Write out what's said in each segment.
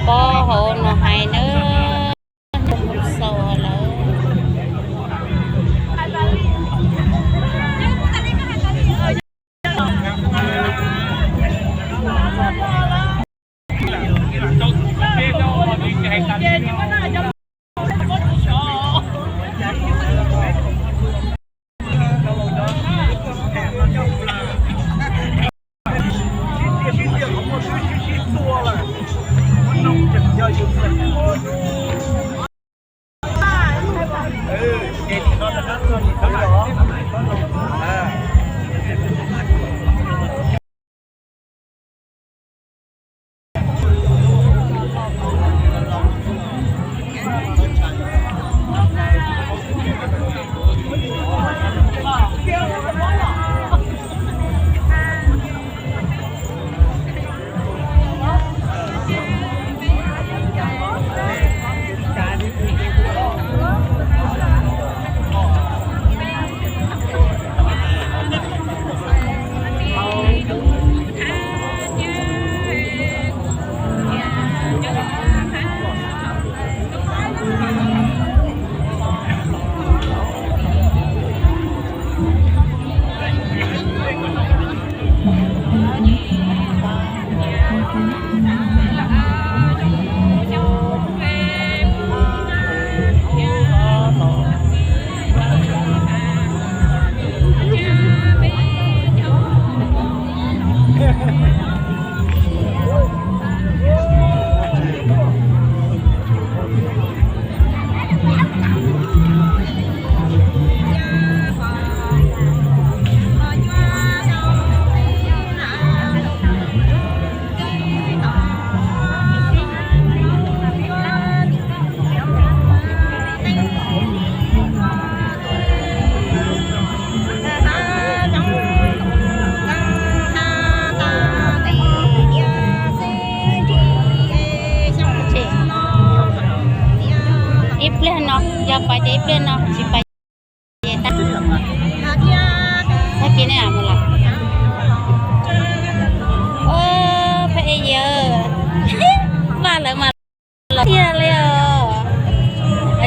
Pob hauv no hais nawb, xaus lawm. Ib pliag no, yog pais ces ib pliag no, tsis pais ces tag. Tag kis ne mus lawm. Pheej yawg, vaj lawv mas los tiag li os.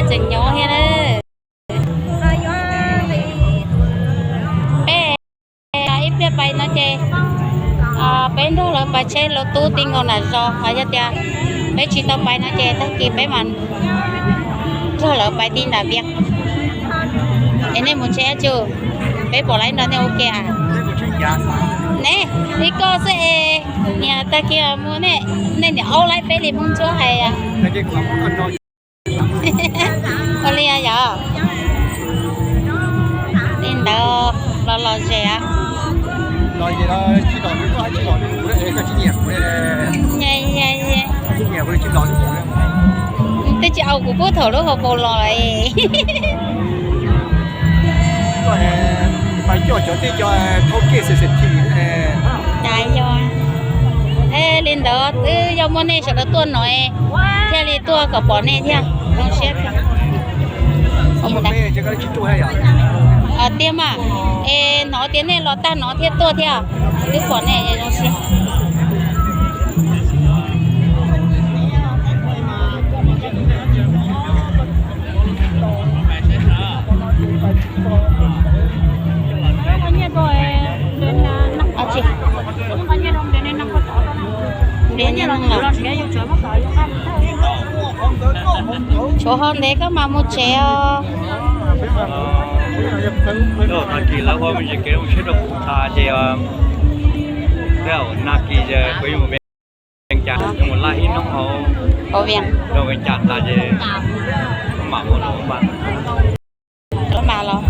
Tseem nyob thiab na. Peb ib pliag pais no ces peb nrog lawv pais tsheb los tub ti nkaus nram zos, ho yog tias peb tsis tau pais no ces tag kis peb mam nrog lawv pais ti nram Vias. Es nej mus tsheb dab tsi? Peb pom lawv nrog nej ua ke a? Ne, li koj xwb es, niam tag kis mus nej, nej niam aub laib peb li Hmoob Ntsuab hais. Ua li yog li ntawd los los zem. Twb tsis au kuv puag thaum lub hauv paus los lawm. Cas yog li ntawd twb yog muaj nej sawv daws tuaj no thiaj li tuaj kom pom nej thiab. Zoo siab tiag mas, es hnov tias nej los tag no thiaj tuaj thiab, twb pom nej zoo siab. Tshuav ho ntev koj mam mus tsev os. Tag kis lawv ua me ntsis kev zoo siab rau kuv tag ces nag kis kuv yuav mus Vees Cas, yuav mus laj ib hnub hauv Vees Cas tas ces mam mus, mam los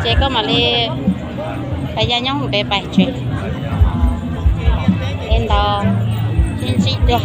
ces koj mam li pais ya nyob hauv peb pais tsev. Es ntawd sib ntsib dua.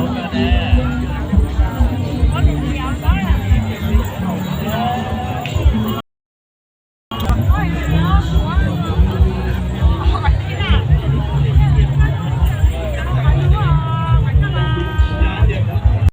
Ua